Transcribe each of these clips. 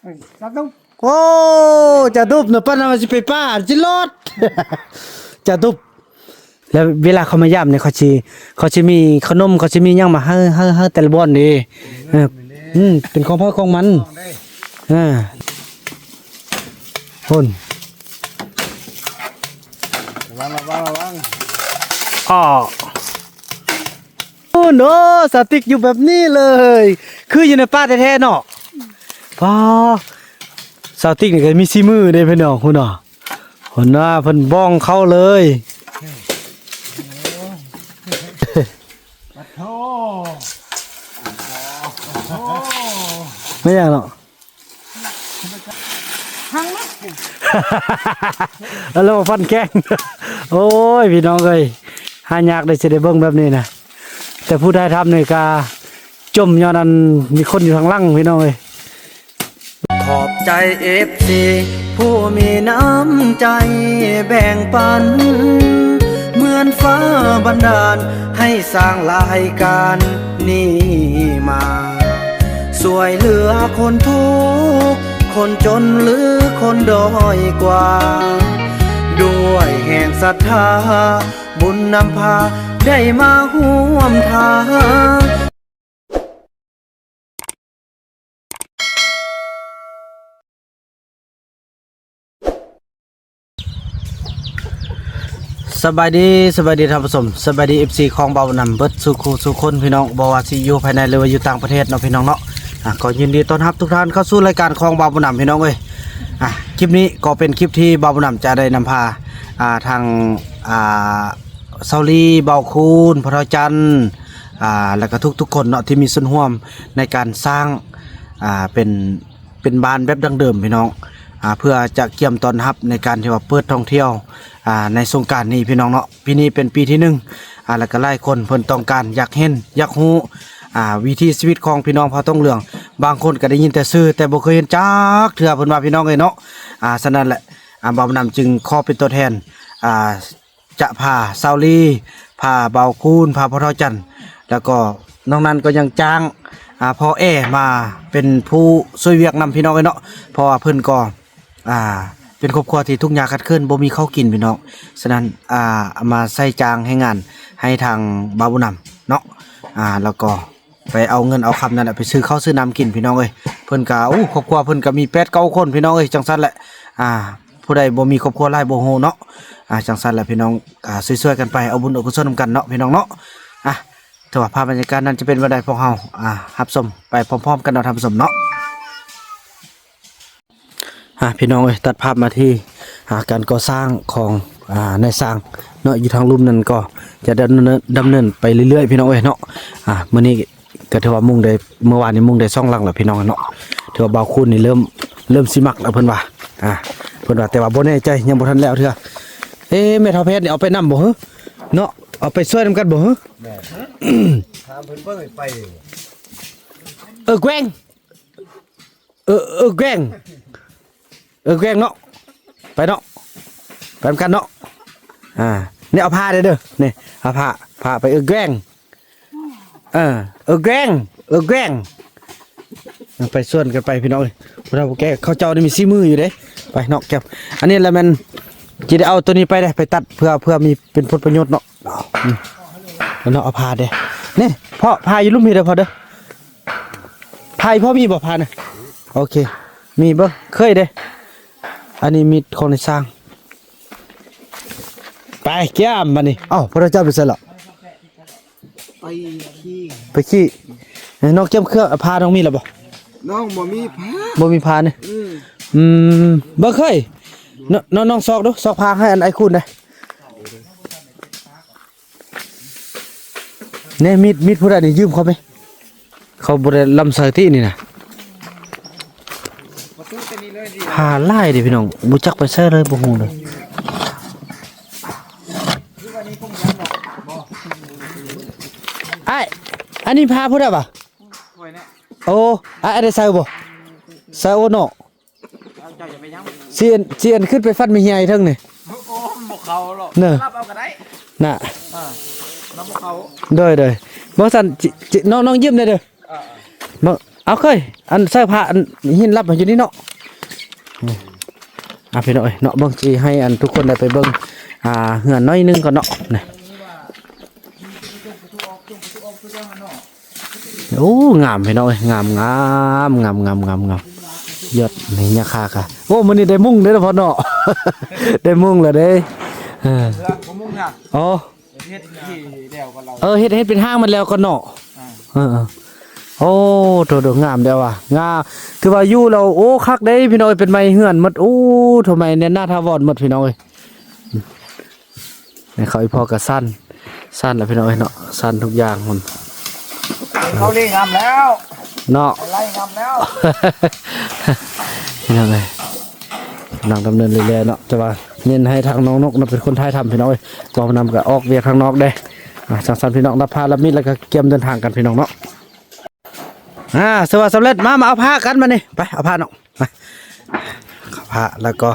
ເອີ ຈາຕຸບ ໂອ້ ຈາຕຸບນະ ປານນັ້ນວ່າຊິໄປປ່າ ຊິລອດ ຈາຕຸບ. ແລ້ວເວລາເຂົາມາຢາມນີ້ ເຂົາຊິ ເຂົາຊິມີຂະໜົມ ເຂົາຊິມີຫຍັງມາໃຫ້ ໃຫ້ ໃຫ້ແຕ່ລະບ່ອນເດ້. ເອີ ອືມ ເປັນຂອງໃຜຂອງມັນ. ເອີ ພຸ້ນ ລະວັງ ລະວັງ ລະວັງ ອ້ອ ໂອ້ໂນ ສາວຕິກຢູ່ແບບນີ້ເລີຍ ຄືຢູ່ໃນປ່າແທ້ໆເນາະ. ປ້າ ສາວຕິກນີ້ກໍມີສີມືເດ້ພີ່ນ້ອງ. ພຸ້ນນະ ຫົວໜ້າເພິ່ນບ້ອງເຂົ້າເລີຍ. ປະໂທ ແມ່ນຫຍັງເນາະ? ພັງເນາະ ແລ້ວຟັນແຂງ. ໂອ້ຍ ພີ່ນ້ອງເອີຍ ຫາຍາກເດ້ ຊິໄດ້ເບິ່ງແບບນີ້ນະ. ແຕ່ຜູ້ຖ່າຍທຳນີ້ກະຈົມ ຍ້ອນອັນມີຄົນຢູ່ທາງຫຼັງ ພີ່ນ້ອງເອີຍ. ຂອບໃຈເອັຟຊີຜູ້ມີນ້ຳໃຈແບ່ງປັນ ເໝືອນຟ້າບັນດານໃຫ້ສ້າງລາຍການນີ້ມາ ຊ່ວຍເຫຼືອຄົນທຸກ ຄົນຈົນ ຫຼື ຄົນດ້ອຍກວ່າ ດ້ວຍແຮງສັດທາ ບຸນນຳພາໄດ້ມາຮ່ວມທາງ. ສະບາຍດີ ສະບາຍດີທ່ານຜູ້ຊົມ ສະບາຍດີເອັຟຊີຂອງບ່າວນຳເບິດສູ່ຄູ່ສູ່ຄົນພີ່ນ້ອງ ບໍ່ວ່າຊິຢູ່ພາຍໃນ ຫຼືວ່າຢູ່ຕ່າງປະເທດເນາະພີ່ນ້ອງເນາະ. ອາ ກໍຍິນດີຕ້ອນຮັບທຸກທ່ານເຂົ້າສູ່ລາຍການຂອງບ່າວນຳພີ່ນ້ອງເອີຍ. ອາ ຄລິບນີ້ກໍເປັນຄລິບທີ່ບ່າວນຳຈະໄດ້ນຳພາ ອາ ທາງ ອາ ຊາວລີ ບ່າວຄູນ ພໍ່ເຖົ້າຈັນ ອາ ແລ້ວກໍທຸກໆຄົນເນາະ ທີ່ມີສ່ວນຮ່ວມໃນການສ້າງ ອາ ເປັນ ເປັນບ້ານແບບດັ້ງເດີມພີ່ນ້ອງ ອາ ເພື່ອຈະກຽມຕ້ອນຮັບໃນການທີ່ວ່າເປີດທ່ອງທ່ຽວ ອາ ໃນສົງການນີ້ພີ່ນ້ອງເນາະ. ປີນີ້ເປັນປີທີໜຶ່ງ ອາ ແລ້ວກໍຫຼາຍຄົນເພິ່ນຕ້ອງການຢາກເຫັນຢາກຮູ້ ອາ ວິຖີຊີວິດຂອງພີ່ນ້ອງເຜົ່າຕົງເຫຼືອງ. ບາງຄົນກໍໄດ້ຍິນແຕ່ຊື່ ແຕ່ບໍ່ເຄີຍເຫັນຈັກເທື່ອ ເພິ່ນວ່າພີ່ນ້ອງເອີຍເນາະ. ອາ ສະນັ້ນແຫຼະ ອາ ບ່າວນຳຈຶ່ງຂໍເປັນຕົວແທນ ອາ ຈະພາຊາວລີ ພາບ່າວຄູນ ພາພໍ່ເຖົ້າຈັນ ແລ້ວກໍນອກນັ້ນກໍຍັງຈ້າງ ອາ ພໍ່ແອມາເປັນຜູ້ຊ່ວຍວຽກນຳພີ່ນ້ອງເອີຍເນາະ. ເພາະວ່າເພິ່ນກໍ ອາ ເປັນຄອບຄົວທີ່ທຸກຍາກຂາດເຂີນ ບໍ່ມີເຂົ້າກິນພີ່ນ້ອງ. ສະນັ້ນ ອາ ເອົາມາໃຊ້ຈ້າງແຮງງານໃຫ້ທາງບ່າວບຸນນຳເນາະ ອາ ແລ້ວກໍ ໄປເອົາເງິນເອົາຄຳນັ້ນແຫຼະ ໄປຊື້ເຂົ້າຊື້ນ້ຳກິນພີ່ນ້ອງເອີຍ. ເພິ່ນກະ ໂອ້ ຄອບຄົວເພິ່ນກະມີແປດເກົ້າຄົນພີ່ນ້ອງເອີຍ. ຈັ່ງຊັ້ນແຫຼະ ອາ ຜູ້ໃດບໍ່ມີຄອບຄົວຫຼາຍບໍ່ຮູ້ເນາະ ອາ ຈັ່ງຊັ້ນແຫຼະພີ່ນ້ອງ ອາ ຊ່ວຍໆກັນໄປ ເອົາບຸນເອົາກຸສົນນຳກັນເນາະພີ່ນ້ອງເນາະ. ອາ ຖືວ່າພາບບັນຍາກາດນັ້ນຈະເປັນແນວໃດ ພວກເຮົາ ອາ ຮັບຊົມໄປພ້ອມໆກັນເນາະທ່ານຜູ້ຊົມເນາະ. ອ່າ ພີ່ນ້ອງເອີຍ ຕັດພາບມາທີ່ ອ່າ ການກໍ່ສ້າງຂອງ ອ່າ ນາຍຊ່າງເນາະ ຢູ່ທາງລຸ່ມນັ້ນກໍຈະດຳເນີນ ດຳເນີນໄປເລື້ອຍໆ ພີ່ນ້ອງເອີຍເນາະ. ອ່າ ມື້ນີ້ກໍຖືວ່າມຸງໄດ້ ເມື່ອວານນີ້ມຸງໄດ້ສອງຫຼັງແລ້ວ ພີ່ນ້ອງເນາະ. ຖືວ່າບ່າວຄູນນີ້ເລີ່ມ ເລີ່ມຊິມັກແລ້ວເພິ່ນວ່າ ອ່າ ເພິ່ນວ່າ ແຕ່ວ່າບໍ່ແນ່ໃຈ ຍັງບໍ່ທັນແລ້ວເທື່ອ. ເອ ແມ່ເຖົ້າແພດນີ້ເອົາໄປນຳບໍ່ຫື ເນາະ ເອົາໄປຊ່ວຍນຳກັນບໍ່ຫື? ແມ່ນ ຖາມເພິ່ນເບິ່ງໄປ ເອີ ແກວ່ງ ເອີ ເອີ ແກວ່ງ ເອີ ແກວ່ງເນາະ ໄປເນາະ ໄປນຳກັນເນາະ. ອ່າ ນີ້ເອົາຜ້າເດີ ນີ້ເອົາຜ້າ ຜ້າໄປ ເອີ ແກວ່ງ ເອີ ເອີ ແກວ່ງ ເອີ ແກວ່ງ ໄປຊວນກັນໄປພີ່ນ້ອງເອີຍ. ຜູ້ເຖົ້າຜູ້ແກ່ເຂົາເຈົ້ານີ້ມີສີມືຢູ່ເດ້. ໄປເນາະແກ້ວ ອັນນີ້ລະແມ່ນ ຊິໄດ້ເອົາໂຕນີ້ໄປເດ້ ໄປຕັດເພື່ອ ເພື່ອມີເປັນຜົນປະໂຫຍດເນາະ. ອືມ ເນາະ ເອົາຜ້າເດ້ ນີ້ພໍ່ ຜ້າຢູ່ລຸ່ມພີ້ເດີພໍ່ເດີ. ຜ້າອີ່ພໍ່ມີບໍ່ ຜ້ານະ? ໂອເຄ ມີເບິ່ງ ເຄີຍເດ້. ອັນນີ້ມີດຂອງນາຍຊ່າງ. ໄປ ກຽມບາດນີ້. ເອົ້າ ພວກເຈົ້າໄປໃສລະ? ໄປຂີ່ ໄປຂີ່. ນ້ອງກຽມເຄື່ອງ ຜ້ານ້ອງມີແລ້ວບໍ່? ນ້ອງບໍ່ມີຜ້າ ບໍ່ມີຜ້ານີ້. ອືມ ອືມ ບໍ່ເຄີຍ. ນ້ອງ ນ້ອງຊອກດູ ຊອກຜ້າໃຫ້ອັນອ້າຍຄູນເດ້. ແນ່ ມີດ ມີດຜູ້ໃດນີ້ ຢືມເຂົາໄປ. ເຂົາບໍ່ໄດ້ລຳໃສ່ຕິນີ້ນະ. ຜ້າຫຼາຍເດ້ພີ່ນ້ອງ ບໍ່ຈັກໄປໃສເລີຍ ບໍ່ຮູ້ເລີຍ. ອ້າຍ ອັນນີ້ຜ້າຜູ້ໃດຫວາ? ໂອ້ ອ້າຍ ໄດ້ໃສ່ບໍ່? ໃສ່ໂອເນາະ. ເຈົ້າຈະໄປຫຍັງ? ຊິອັນ ຊິອັນຂຶ້ນໄປຟັດແມ່ເຮຍເທິງນີ້. ໂອ້ ບໍ່ເຂົ້າຫຼອກ ເນີ ຮັບເອົາກໍໄດ້ນະ. ເອີ ນຳບໍ່ເຂົ້າ. ໂດຍ ໂດຍ ບໍ່ຊັ້ນ ຊິ ຊິ ນ້ອງ ນ້ອງຢືມແດ່ເດີ. ເອີ ເບິ່ງ ເອົາເຄີຍ ອັນໃສ່ຜ້າ ອັນຫີນລັບຢູ່ນີ້ເນາະ. ອ່າ ພີ່ນ້ອງເອີຍເນາະ ເບິ່ງ ຊິໃຫ້ອັນທຸກຄົນໄດ້ໄປເບິ່ງ ອ່າ ເຮືອນໜ້ອຍໜຶ່ງກ່ອນເນາະ. ນີ້ ໂອ້ ງາມພີ່ນ້ອງເອີຍ ງາມ ງາມ ງາມ ງາມ ງາມ ງາມ ຍອດນີ້ ຍາຄາກະ ໂອ້ ມື້ນີ້ໄດ້ມຸ້ງເດ້ເນາະພໍ່ເນາະ ໄດ້ມຸ້ງແລ້ວເດ້. ເອີ ເອີ ເຮັດທີ່ແລ້ວກໍແລ້ວ ເອີ ເຮັດ ເຮັດເປັນຫ້າງມັນແລ້ວກ່ອນເນາະ. ອ່າ ເອີ ເອີ ໂອ້ ໂຕ ໂຕ ງາມແລ້ວວ່າ ງາມ ຖືວ່າຢູ່ແລ້ວ ໂອ້ ຄັກເດ້ພີ່ນ້ອງເອີຍ ເປັນໄມ້ເຮືອນໝົດ. ໂອ້ ໂຕ ໄມ້ແໜ້ນໜາຖາວອນໝົດພີ່ນ້ອງເອີຍ. ໃຫ້ເຂົາອີ່ພໍ່ກະສັ່ນ ສັ່ນລະພີ່ນ້ອງເອີຍເນາະ ສັ່ນທຸກຢ່າງພຸ້ນ. ເຂົາເລີຍງາມແລ້ວເນາະ ໄລ່ງາມແລ້ວ ພີ່ນ້ອງເອີຍ. ກຳລັງດຳເນີນເລື້ອຍໆເນາະ ແຕ່ວ່າເນັ້ນໃຫ້ທາງນ້ອງນົກນະເປັນຄົນຖ່າຍທຳພີ່ນ້ອງເອີຍ ເວົ້ານຳກະອອກວຽກທາງນອກເດ້. ອ່າ ຈັ່ງຊັ້ນພີ່ນ້ອງ ນຳພາລະມິດ ແລ້ວກະກຽມເດີນທາງກັນພີ່ນ້ອງເນາະ. ອ່າ ຖືວ່າສຳເລັດ ມາ ມາເອົາຜ້າກັນບາດນີ້ ໄປເອົາຜ້ານ້ອງ ມາ ເອົາຜ້າ ແລ້ວກໍ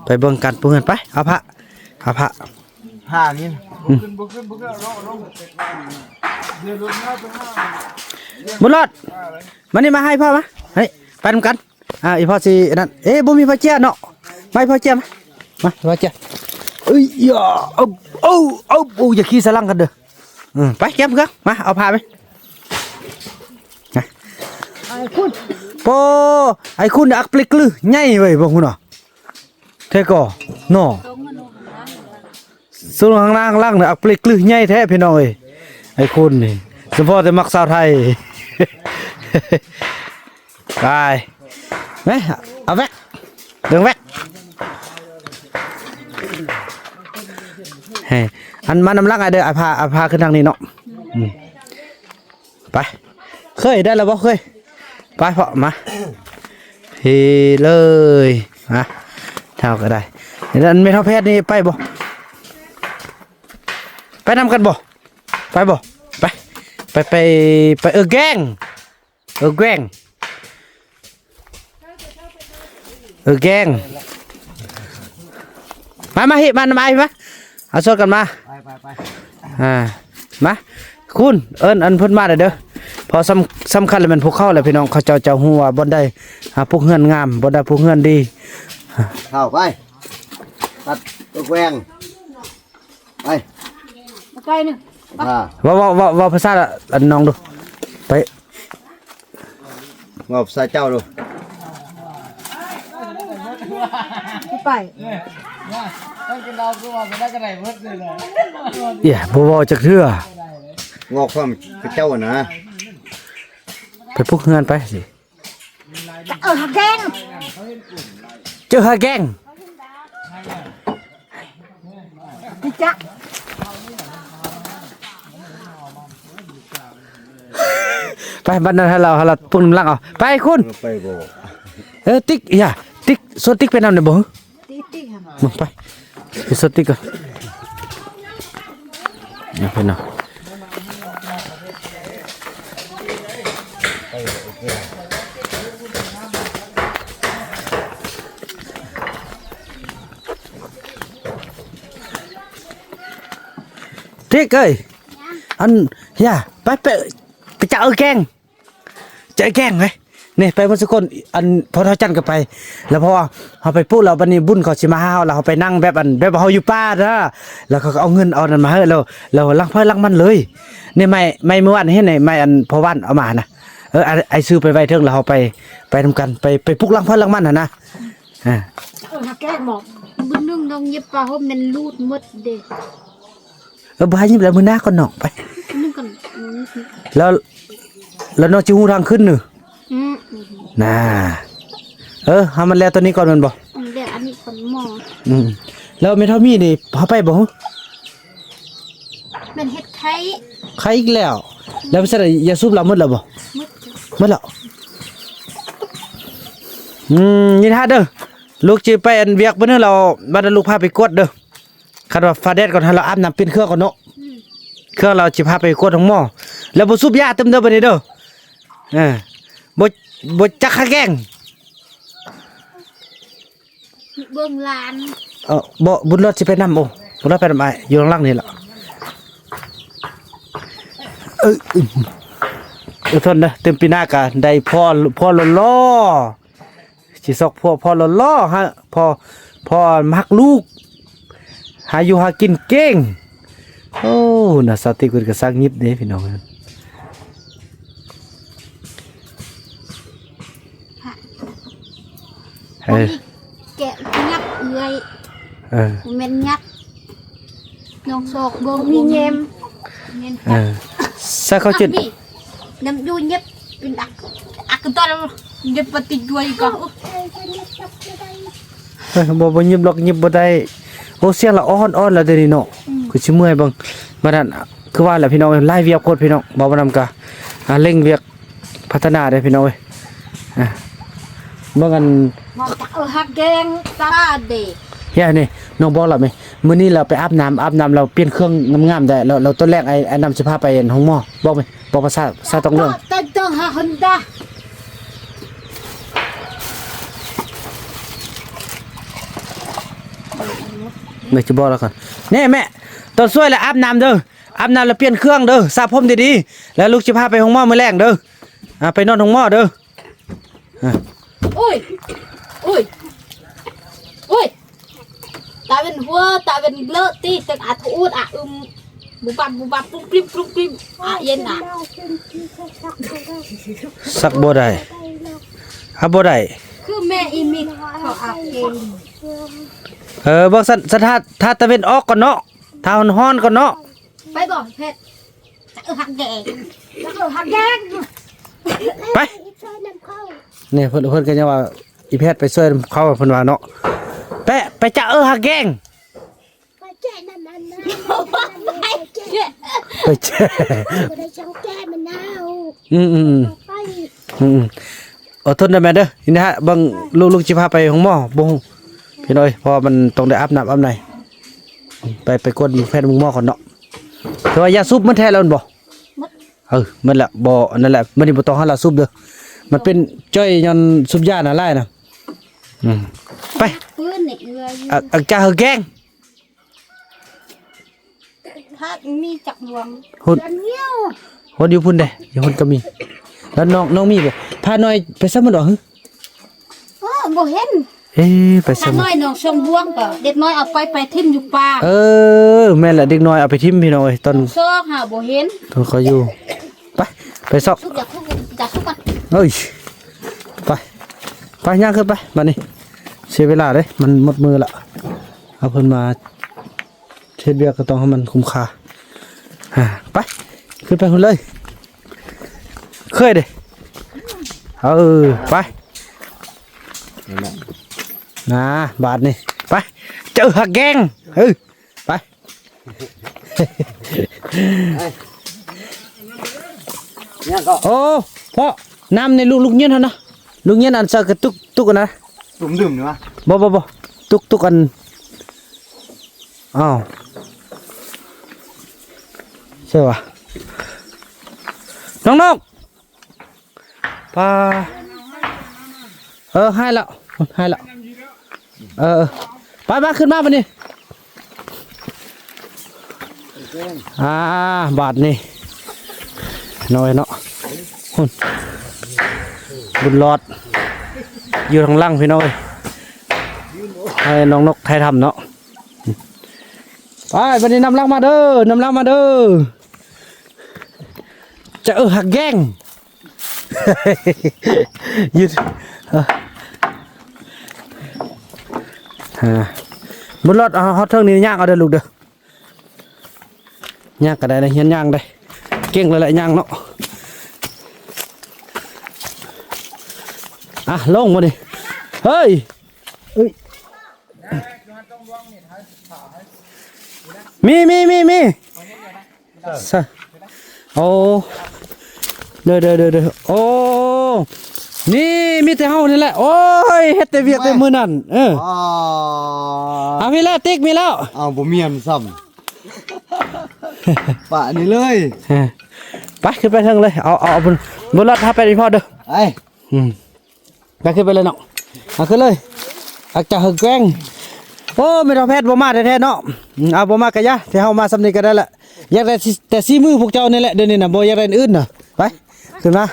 ໄປເບິ່ງການປູເຮືອນ ໄປເອົາຜ້າ ເອົາຜ້າ ຜ້ານີ້ ອືມ ບຸນລອດ ມານີ້ ມາໃຫ້ພໍ່ມາ ໃຫ້ ໄປນຳກັນ. ອ່າ ອີ່ພໍ່ຊິອັນນັ້ນ ເອີ ບໍ່ມີຜ້າເຈ້ຍເນາະ ມາໃຫ້ພໍ່ເຈ້ຍມາ ມາໃຫ້ພໍ່ເຈ້ຍ. ເອີຍ ເອົາ ເອົາ ເອົາ ໂອ້ ຢ່າຂີ່ສະຫຼັງກັນເດີ. ເອີ ໄປເກັບເຄື່ອງ ມາເອົາຜ້າໄປ ນະ ໄອ້ຄຸນ ໂປ ໄອ້ຄຸນອັກເປລກລຶໃຫຍ່ເວີຍ ບໍ່ຮູ້ເນາະ ແທ້ກໍເນາະ ສູງຂ້າງໜ້າຂ້າງຫຼັງນະ ອັກເປລກລຶໃຫຍ່ແທ້ພີ່ນ້ອງເອີຍ. ໄອ້ຄຸນນີ້ສະເພາະແຕ່ມັກສາວໄທ ໄປ ແມ ເອົາແວັກ ເບິ່ງແວັກ ເຮີ້ຍ ອັນມານຳຫຼັງອ້າຍເດີ ອ້າຍພາ ອ້າຍພາຂຶ້ນທາງນີ້ເນາະ. ອືມ ໄປ ເຄີຍ ໄດ້ແລ້ວບໍ່ເຄີຍ? ໄປເພາະ ມາ ເຮີເລີຍ ມາ ເຮົາກໍໄດ້. ອັນແມ່ເຖົ້າແພດນີ້ໄປບໍ່? ໄປນຳກັນບໍ່? ໄປບໍ່? ໄປ ໄປ ໄປ ໄປ ເອີແກງ ເອີແກງ ເອີແກງ ມາ ມາ ເຮີ້ຍ ມານຳອ້າຍ ມາ ເອົາຊວນກັນມາ ໄປ ໄປ ໄປ ອ່າ ມາ ຄຸນ ເອີ້ນອັນເພິ່ນມາແດ່ເດີ ເພາະສຳ ສຳຄັນແລ້ວແມ່ນພວກເຂົາແຫຼະພີ່ນ້ອງ ເຂົາເຈົ້າຈະຮູ້ວ່າບ່ອນໃດ ອ່າ ປຸກເຮືອນງາມ ບ່ອນໃດປຸກເຮືອນດີ ເຂົ້າໄປ ຕັດຕົວແກວ່ງ ໄປ ໄປໜຶ່ງ ອ່າ ເວົ້າ ເວົ້າ ເວົ້າ ເວົ້າພາສາອັນນ້ອງດູ ໄປ ເວົ້າພາສາເຈົ້າດູ ໄປ ເອີຍ ບໍ່ເວົ້າຈັກເທື່ອ ເວົ້າຄວາມເຈົ້ານະ ໄປປຸກເຮືອນໄປຊິ. ເຈີຫາແກງ ເຈີຫາແກງ ໄປ ບັດນັ້ນໃຫ້ລາວ ໃຫ້ລາວປຸ້ນນຳຫຼັງເອົາ ໄປຄຸນ ໄປບໍ່ ເອີ ຕິກ ຢ່າ ຕິກ ຊວນຕິກໄປນຳໄດ້ບໍ່? ຕິກ ຕິກ ເບິ່ງໄປ ໄປຊົດຕິກກ່ອນ ເອົາໄປເນາະ ຕິກເອີຍ ອັນ ຢ່າ ໄປ ໄປ ໄປຈະເອົາແກງ ໃຈແກງເວີຍ ນີ້ໄປໝົດທຸກຄົນ ອັນພໍ່ເຖົ້າຈັນກໍໄປ ແລ້ວເພາະວ່າເຮົາໄປປຸແລ້ວ ບັດນີ້ບຸນເຂົາຊິມາຫາເຮົາ ແລ້ວເຮົາໄປນັ່ງແບບອັນ ແບບວ່າເຮົາຢູ່ປ່ານະ ແລ້ວເຂົາກໍເອົາເງິນເອົານັ້ນມາໃຫ້ ແລ້ວ ແລ້ວຫຼັງໃຜຫຼັງມັນເລີຍ ນີ້ໄມ້ ໄມ້ມື້ວານເຫັນໄໝ້ ໄມ້ອັນພໍ່ວານເອົາມານະ ເອີ ໄອ້ຊື້ໄປໄວ້ເທິງ ແລ້ວເຮົາໄປ ໄປນຳກັນ ໄປ ໄປປຸກຫຼັງໃຜຫຼັງມັນຫັ້ນນະ ອ່າ ເອີ ຫາແກງໝໍ ມື້ໜຶ່ງນ້ອງຫຍິບຜ້າຫົ່ມແມ່ນລູດໝົດເດ້. ເອີ ບໍ່ໃຫ້ຍິບແລ້ວ ມື້ໜ້າກ່ອນນ້ອງ ໄປ ໜຶ່ງກ່ອນ ແລ້ວ ແລ້ວນ້ອງຊິຮູ້ທາງຂຶ້ນເນີ ອືມ ນາ ເອີ ເຮົາມັນແລ້ວຕົວນີ້ກ່ອນແມ່ນບໍ່? ອືມ ແລ້ວອັນນີ້ກ່ອນໝໍ ອືມ ແລ້ວແມ່ເຖົ້າມີນີ້ ເຮົາໄປບໍ່? ແມ່ນເຮັດໄຂ້ ໄຂ້ອີກແລ້ວ ແລ້ວໄປໃສ່ຢາສູບລາວໝົດແລ້ວບໍ່? ໝົດ ໝົດແລ້ວ ອືມ ຍິນດີເດີ ລູກຊິໄປອັນວຽກມື້ນີ້ ແລ້ວບັດນັ້ນລູກພາໄປກວດເດີ. ຄັນວ່າຟ້າແດດກ່ອນ ໃຫ້ລາວອາບນ້ຳປ່ຽນເຄື່ອງກ່ອນເນາະ ອືມ ເຄື່ອງລາວຊິພາໄປກວດໂຮງໝໍ ແລ້ວບໍ່ສູບຢາຕື່ມເດີບັດນີ້ເດີ ເອີ ບໍ່ ບໍ່ຈັກຫາແກງ ເບິ່ງຫຼານ ເອີ ບໍ່ ບຸນລອດຊິໄປນຳ ໂອ້ ບຸນລອດໄປນຳອ້າຍ ຢູ່ຫຼັງໆນີ້ລະ ເອີ ອືມ ອດທົນເດີ ຕື່ມປີໜ້າກະໄດ້ພໍ່ ພໍ່ຫຼໍ່ໆ ຊິຊອກຜົວພໍ່ຫຼໍ່ໆ ຫາ ພໍ່ ພໍ່ຮັກລູກ ຫາຢູ່ຫາກິນເກັ່ງ. ໂອ້ ນະ ສາວຕິກເພິ່ນກໍສັກຫຍິບເດ້ພີ່ນ້ອງ. ເອີ ແກະຫຍັບເອື້ອຍ ເອີ ບໍ່ແມ່ນຫຍັບ ນ້ອງຊອກເບິ່ງ ມີແຍມ ແມ່ນ ເອີ ໃສ່ເຂົ້າຈີ່ ນ້ຳຢູ່ຫຍັບເປັນອັກ ອັກກະຕອນ ຫຍັບບໍ່ຕິດດ້ວຍກໍ ເອີ ບໍ່ ບໍ່ຫຍິບດອກ ຫຍິບບໍ່ໄດ້. ໂອ້ ສຽງລະອ່ອນໆ ລະເດນີ້ເນາະ ອືມ ຄືຊິເມື່ອຍເບິ່ງ. ບັດນັ້ນ ຄືວ່າແຫຼະພີ່ນ້ອງ ຫຼາຍວຽກໂພດພີ່ນ້ອງ ເວົ້ານຳກະ ອ່າ ເລັ່ງວຽກ ພັດທະນາເດ້ພີ່ນ້ອງເອີຍ. ອ່າ ເບິ່ງອັນ ເອີ ຮັກແກງຕາເດ. ເຮີ້ຍ ນີ້ນ້ອງບອກລະແມ ມື້ນີ້ລາວໄປອາບນ້ຳ ອາບນ້ຳລາວປ່ຽນເຄື່ອງງາມໆ ໄດ້ລາວ ລາວ ຕອນແລງໄອ້ ໄອ້ນ້ຳຊິພາໄປໂຮງໝໍ ບອກແມ ບອກພາສາ ພາສາຕ້ອງເລື່ອງ ຕ້ອງ ຕ້ອງຫາຄົນຕາ ແມ່ຊິບອກລາວກ່ອນ. ແນ່ແມ່ ຕອນສວຍລະອາບນ້ຳເດີ ອາບນ້ຳລະປ່ຽນເຄື່ອງເດີ ສະຜົມດີໆ ລະລູກຊິພາໄປໂຮງໝໍມື້ແລງເດີ. ອ່າ ໄປນອນໂຮງໝໍເດີ. ໂອ້ຍ ໂອ້ຍ ໂອ້ຍ ຕາເວັນຫົວ ຕາເວັນເລີະຕິ ຕຶກອາໂທອູດອາອຶມ ບຸບບັບ ບຸບບັບ ປຸ້ມປຶ້ມ ປຸ້ມປຶ້ມ ອາເຢັນອາ ຊັກບໍ່ໄດ້ ອາບໍ່ໄດ້ ຄືແມ່ອີມິດເຂົາອາເກັງ. ເອີ ເບິ່ງຊັ້ນ ຊັ້ນຖ້າ ຖ້າຕາເວັນອອກກ່ອນເນາະ ຖ້າຮ້ອນໆກ່ອນເນາະ. ໄປບໍ່ແພດ ຈະເອີຮັກແກງ ຈະເອີຮັກແກງ ໄປ ຊ່ວຍນຳເຂົາ. ນີ້ເພິ່ນ ເພິ່ນກໍຍັງວ່າ ອີແພດໄປຊ່ວຍນຳເຂົາ ເພິ່ນວ່າເນາະ. ໄປ ໄປຈະເອີຮັກແກງ ໄປແຈະນຳອັນນັ້ນ ໄປແຈະ ໄປແຈະ ບໍ່ໄດ້ຊ່ອງແກະມັນນາວ. ອືມໆ ໄປ ອືມໆ ອົດທົນເດີແມ່ເດີ. ນີ້ນະ ເບິ່ງລູກໆ ຊິພາໄປໂຮງໝໍ ບໍ່ຮູ້ພີ່ນ້ອງເອີຍ ເພາະວ່າມັນຕ້ອງໄດ້ອາບນ້ຳອາບໃນ ໄປ ໄປກວດແພດໂຮງໝໍກ່ອນເນາະ. ແຕ່ວ່າຢາສູບມັນແທ້ແລ້ວແມ່ນບໍ່? ໝົດ ເອີ ໝົດແລ້ວ ບໍ່ ອັນນັ້ນແຫຼະ ມື້ນີ້ບໍ່ຕ້ອງໃຫ້ລາວສູບເດີ ມັນເປັນຈ້ອຍຍ້ອນສູບຢານະຫຼາຍນະ. ອືມ ໄປ ປືນນີ້ເອື້ອຍ ອາ ອາກາເຮີແກງ ພາດມີຈັກລວງ ພຸ້ນ ເດືອນງຽວ ພຸ້ນຢູ່ພຸ້ນເດ້ ຢູ່ພຸ້ນກໍມີ. ແລ້ວນ້ອງ ນ້ອງມີບໍ່? ພານ້ອຍໄປໃສໝົດຫວາ? ເອີ ບໍ່ເຫັນ. ເອີ ໄປໃສ ພານ້ອຍນ້ອງຊ່ອງບວງກໍເດັກນ້ອຍເອົາໄປ ໄປຖິ້ມຢູ່ປ່າ. ເອີ ແມ່ນລະ ເດັກນ້ອຍເອົາໄປຖິ້ມພີ່ນ້ອງເອີຍ ຕອນຊອກຫາບໍ່ເຫັນ ຕອນເຂົາຢູ່. ໄປ ໄປຊອກ ຊຸກ ຢາກຊຸກ ຢາກຊຸກມັນ. ເອີຍ ໄປ ໄປ ຍ່າງຂຶ້ນໄປ ບາດນີ້ເສຍເວລາເດ້ ມັນໝົດມື້ລະ. ເອົາເພິ່ນມາ ເຮັດວຽກກໍຕ້ອງໃຫ້ມັນຄຸ້ມຄ່າ. ອ່າ ໄປ ຂຶ້ນໄປພຸ້ນເລີຍ ເຄີຍເດ້. ເອີ ໄປ ນັ້ນແຫຼະ ນາ ບາດນີ້ ໄປ ຈະເອີຮັກແກງ ເອີ ໄປ ໂອ້ ພໍ່ ນ້ຳໃນລູກ ລູກເຢັນຫັ້ນນະ ລູກເຢັນອັນໃສ່ກະຕຸກ ຕຸກອັນນະ ຕຸກດື່ມນີ້ຫວາ? ບໍ່ ບໍ່ ບໍ່ ຕຸກ ຕຸກອັນ ອ້າວ ໃຊ່ຫວາ? ນ້ອງນົກ ປາ ເອີ ໃຫ້ແລ້ວ ໃຫ້ແລ້ວ ເອີ ເອີ ໄປ ມາ ຂຶ້ນມາບາດນີ້. ອ່າ ບາດນີ້ ນ້ອຍເນາະ ພຸ້ນ ບຸນຫຼອດ ຢູ່ທາງຫຼັງພີ່ນ້ອງເອີຍ ໃຫ້ນ້ອງນົກຖ່າຍທຳເນາະ. ໄປ ບາດນີ້ນຳຫຼັງມາເດີ ນຳຫຼັງມາເດີ ຈະເອີຮັກແກງ ຢຸດ ເອີ ອ່າ ບຸນຫຼອດ ເອົາ ຮອດເທິງນີ້ຍ່າງເອົາເດີລູກເດີ ຍ່າງກໍໄດ້ນະ ຮຽນຍ່າງໄດ້ ເກັ່ງແລ້ວແຫຼະຍ່າງເນາະ. ອ່ະ ລົງມານີ້ ເຮີ້ຍ ເອີຍ ມີ ມີ ມີ ມີ ຊະ ໂອ້ ເດີ ເດີ ເດີ ເດີ ໂອ້ ນີ້ມີແຕ່ເຮົານີ້ແຫຼະ ໂອ້ຍ ເຮັດແຕ່ວຽກແຕ່ມື້ນັ້ນ ເອີ ອໍ ເອົາ ມີແລ້ວ ຕິກ ມີແລ້ວ ເອົາ ບໍ່ມີອັນຊ້ຳ ປະນີ້ເລີຍ ເອີ ໄປ ຂຶ້ນໄປເທິງເລີຍ ເອົາ ເອົາ ເອົາ ບົນ ບົນລົດ ພາໄປອີ່ພໍ່ເດີ ໄປ ອືມ. ໄປ ຂຶ້ນໄປເລີຍນ້ອງ ເອົາ ຂຶ້ນເລີຍ ອາກາເຮີແກງ ໂອ້ ແມ່ນເຖົ້າແພດບໍ່ມາແທ້ໆເນາະ ອືມ ເອົາ ບໍ່ມາກະຢ່າ ແຕ່ເຮົາມາສ່ຳນີ້ກໍໄດ້ລະ ຢາກໄດ້ແຕ່ສີມືພວກເຈົ້ານີ້ແຫຼະ ດຽວນີ້ນະ ບໍ່ຢາກໄດ້ອື່ນນະ ໄປ ຂຶ້ນມາ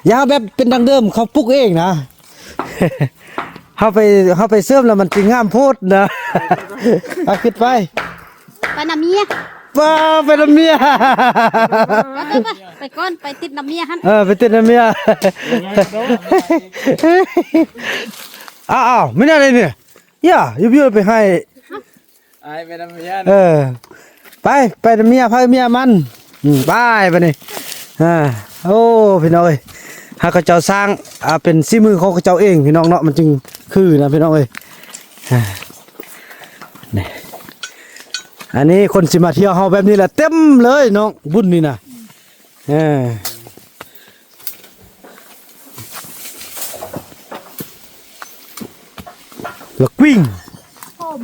ຢ່າເອົາແບບເປັນດັ້ງເດີມ ເຂົາປຸກເອງນະ ເຮົາໄປ ເຮົາໄປເສີມແລ້ວມັນຊິງາມໂພດນະ ເອົາຂຶ້ນໄປ ໄປນຳເມຍ ໄປ ໄປນຳເມຍ ໄປ ໄປ ໄປ ໄປກ່ອນ ໄປຕິດນຳເມຍຫັ້ນ ເອີ ໄປຕິດນຳເມຍ ອ້າວ ແມ່ນຫຍັງນີ້ ຢ່າ ຢູ່ໆ ໄປໃຫ້ ອ້າຍໄປນຳເມຍ ເອີ ໄປ ໄປນຳເມຍໃຜເມຍມັນ ອືມ ໄປບາດນີ້ ອ່າ ໂອ້ ພີ່ນ້ອງເອີຍ ຫາກເຂົາເຈົ້າສ້າງ ອ່າ ເປັນສີມືຂອງເຂົາເຈົ້າເອງ ພີ່ນ້ອງເນາະ ມັນຈຶ່ງຄືນະ ພີ່ນ້ອງເອີຍ ອ່າ ນີ້ ອັນນີ້ຄົນຊິມາທ່ຽວເຮົາແບບນີ້ແຫຼະ ເຕັມເລີຍນ້ອງບຸນນີ້ນະ ເອີ ລະກວິ້ງ ໂທມ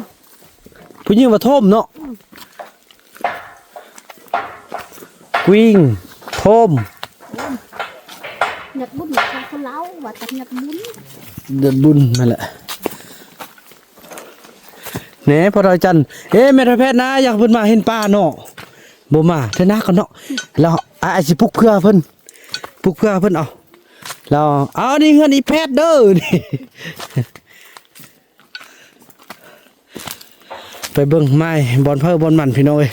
ຜູ້ຍິງວ່າໂທມເນາະ ອືມ ກວິ້ງ ໂທມ ຍອດບຸນ ເຂົາລາວວ່າຕັດຍອດບຸນ ຍອດບຸນນັ້ນແຫຼະ ແນ່ ພໍ່ເຖົ້າຈັນ ເອີ ແມ່ນແພດນະ ຢາກເພິ່ນມາເຫັນປາເນາະ ບໍ່ມາເທື່ອໜ້າກ່ອນເນາະ ແລ້ວອ້າຍຊິປຸກເພື່ອເພິ່ນ ປຸກເພື່ອເພິ່ນເອົາ ແລ້ວ ເອົາ ນີ້ເຮືອນອີແພດເດີ ນີ້ ໄປເບິ່ງໄມ້ບ່ອນໃຜບ່ອນມັນ ພີ່ນ້ອງເອີຍ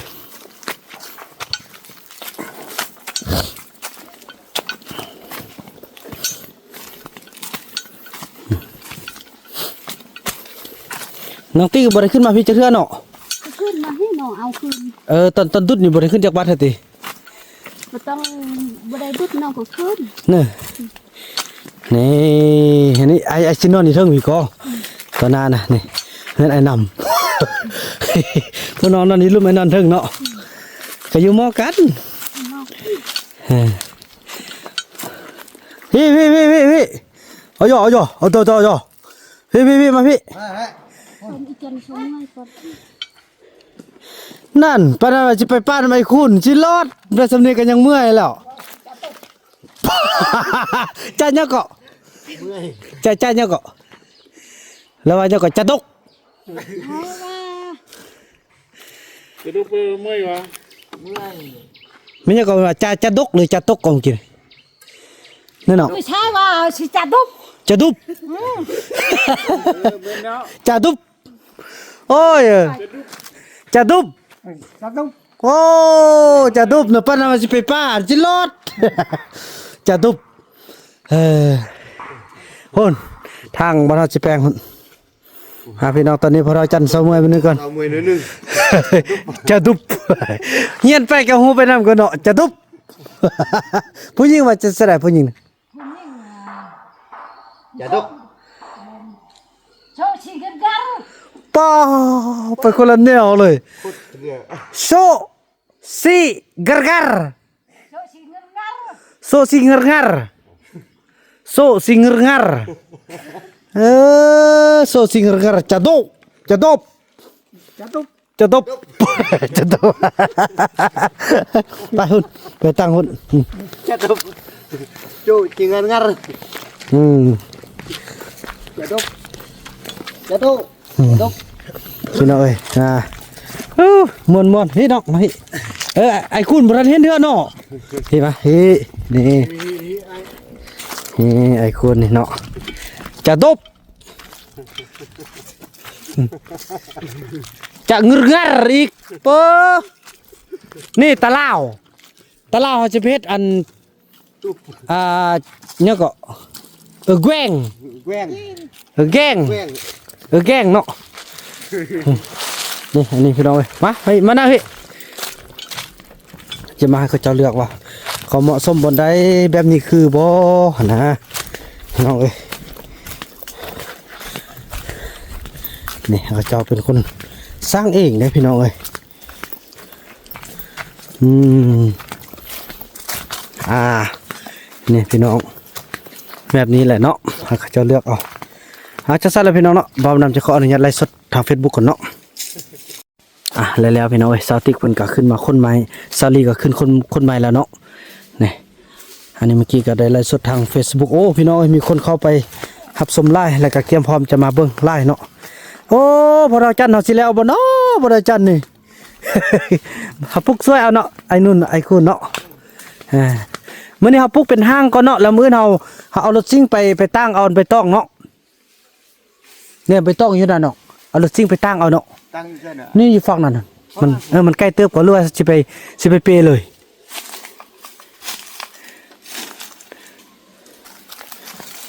ນ້ອງຕິກບໍ່ໄດ້ຂຶ້ນມາພີ້ຈັກເທື່ອເນາະ ຂຶ້ນມາພີ້ເນາະ ເອົາຄືນ ເອີ ຕອນ ຕອນດຸດນີ້ບໍ່ໄດ້ຂຶ້ນຈັກບາດເທື່ອຕິ ບໍ່ຕ້ອງ ບໍ່ໄດ້ດຸດນ້ອງກໍຂຶ້ນ ເນີ ນີ້ ອັນນີ້ອ້າຍ ອ້າຍຊິນອນຢູ່ເທິງພີ້ກໍ ຕອນນັ້ນນະ ນີ້ ເຮືອນອ້າຍນຳ ຜູ້ນ້ອງນອນຢູ່ລຸ່ມ ອ້າຍນອນເທິງເນາະ ກໍຢູ່ໝໍ້ກັນ ເອີ ພີ້ ພີ້ ພີ້ ພີ້ ເອົາຢໍ່ ເອົາຢໍ່ ເອົາຕໍ່ ຕໍ່ ເອົາຢໍ່ ພີ້ ພີ້ ພີ້ ມາພີ້ ນັ້ນ ປານນັ້ນວ່າຊິໄປປານຳໄອ້ຄູນ ຊິລອດ ແບບສ່ຳນີ້ກໍຍັງເມື່ອຍແລ້ວ ຈະຫຍັງເກາະ ເມື່ອຍ ຈະ ຈະຫຍັງເກາະ ລາວວ່າຫຍັງເກາະ ຈະຕົກ ເຮົາວ່າ ຈະຕົກ ເມື່ອຍຫວາ ເມື່ອຍ ແມ່ນຫຍັງເກາະວ່າ ຈະ ຈະຕົກ ຫຼື ຈະຕົກ ເກາະ ເມື່ອກີ້ ນັ້ນເນາະ ຜູ້ຊາຍວ່າຊິຈະດຸບ ຈະດຸບ ອືມ ເອີ ແມ່ນແລ້ວ ຈະດຸບ ໂອ້ຍ ຈະດຸບ ຈະດຸບ ໂອ້ ຈະດຸບນະ ປານນັ້ນວ່າຊິໄປປ່າ ຊິລອດ ຈະດຸບ ເອີ ພຸ້ນ ທາງບ້ານເຮົາຊິແປງພຸ້ນ ອ່າ ພີ່ນ້ອງ ຕອນນີ້ພວກເຮົາຈັນເຊົາເມື່ອຍມື້ໜຶ່ງກ່ອນ ເຊົາເມື່ອຍໜ້ອຍໜຶ່ງ ຈະດຸບ ຮຽນໄປກໍຮູ້ໄປນຳກັນເນາະ ຈະດຸບ ຜູ້ຍິງວ່າຈະ ຈະໄດ້ຜູ້ຍິງ ຜູ້ຍິງ ຈະດຸບ ໂຊະຊິເງິນກັນ ປ້າ ໄປຄົນລະແນວເລີຍ ໂຊະ ຊິເງິນກັນ ໂຊະຊິເງິນກັນ ໂຊະຊິເງິນກັນ ໂຊະຊິເງິນກັນ ເອີ ໂຊະຊິເງິນກັນ ຈະດຸບ ຈະດຸບ ຈະດຸບ ຈະດຸບ ຈະດຸບ ໄປພຸ້ນ ໄປຕັ້ງພຸ້ນ ຈະດຸບ ໂຊະຊິເງິນກັນ ອືມ ຈະດຸບ ຈະດຸບ ອືມ ພີ່ນ້ອງເອີຍ ອ່າ ໂອ້ ມ່ວນໆ ເຮີ້ຍ ນ້ອງ ມາ ເຮີ້ຍ ເອີ ອ້າຍຄູນບໍ່ທັນເຫັນເທື່ອເນາະ ເຮີ້ຍ ມາ ເຮີ້ຍ ນີ້ ເຮີ້ຍ ອ້າຍຄູນນີ້ເນາະ ຈະດົບ ຈະງຶດງັດອີກ ເປີ ນີ້ຕາລາວ ຕາລາວເຮົາຈະໄປເຮັດອັນ ອ່າ ຫຍັງເກາະ ເອີ ແກງ ແກງ ເອີ ແກງ ແກງ ເອີ ແກງເນາະ ນີ້ ອັນນີ້ພີ່ນ້ອງເອີຍ ມາ ມານັ່ງພີ້ ຈະມາໃຫ້ເຂົາເຈົ້າເລືອກວ່າ ເຂົາເໝາະສົມບ່ອນໃດ ແບບນີ້ຄືບໍ່ຫັ້ນນະ ພີ່ນ້ອງເອີຍ ນີ້ເຂົາເຈົ້າເປັນຄົນສ້າງເອງເດ້ ພີ່ນ້ອງເອີຍ. ອືມ ອ່າ ນີ້ພີ່ນ້ອງ ແບບນີ້ແຫຼະເນາະ ໃຫ້ເຂົາເຈົ້າເລືອກເອົາ ອ່າ ຈັ່ງຊັ້ນລະພີ່ນ້ອງເນາະ ບ່າວນຳຈະຂໍອະນຸຍາດໄລຟ໌ສົດທາງເຟສບຸກກ່ອນເນາະ ອ່າ ແລ້ວໆ ພີ່ນ້ອງເອີຍ ສາວຕິກເພິ່ນກໍຂຶ້ນມາຂົນໄມ້ ສາວລີກໍຂຶ້ນຂົນ ຂົນໄມ້ແລ້ວເນາະ ນີ້ ອັນນີ້ເມື່ອກີ້ກໍໄດ້ໄລຟ໌ສົດທາງເຟສບຸກ ໂອ້ ພີ່ນ້ອງເອີຍ ມີຄົນເຂົ້າໄປຮັບຊົມຫຼາຍ ແລ້ວກໍກຽມພ້ອມຈະມາເບິ່ງຫຼາຍເນາະ ໂອ້ ພວກເຮົາຈັນເຮົາຊິແລ້ວບໍ່ເນາະ ພວກເຮົາຈັນນີ້ ເຮົາປຸກຊ່ວຍເອົາເນາະ ໄອ້ນຸ່ນ ໄອ້ຄູນເນາະ ເອີ ມື້ນີ້ເຮົາປູກເປັນຮ່າງກ່ອນເນາະ ແລ້ວມື້ອື່ນເຮົາ ເຮົາເອົາລົດຊິງໄປ ໄປຕາງເອົາ ໄປຕອກເນາະ. ນີ້ໄປຕອກຢູ່ນັ້ນເນາະ ເອົາລົດຊິງໄປຕາງເອົາເນາະ. ຕັ້ງຢູ່ໃສນະ? ນີ້ຢູ່ຝັ່ງນັ້ນນະ. ມັນ ເອີ ມັນໃກ້ເຕີບກວ່າ ຫຼືວ່າຊິໄປ ຊິໄປເປເລີຍ?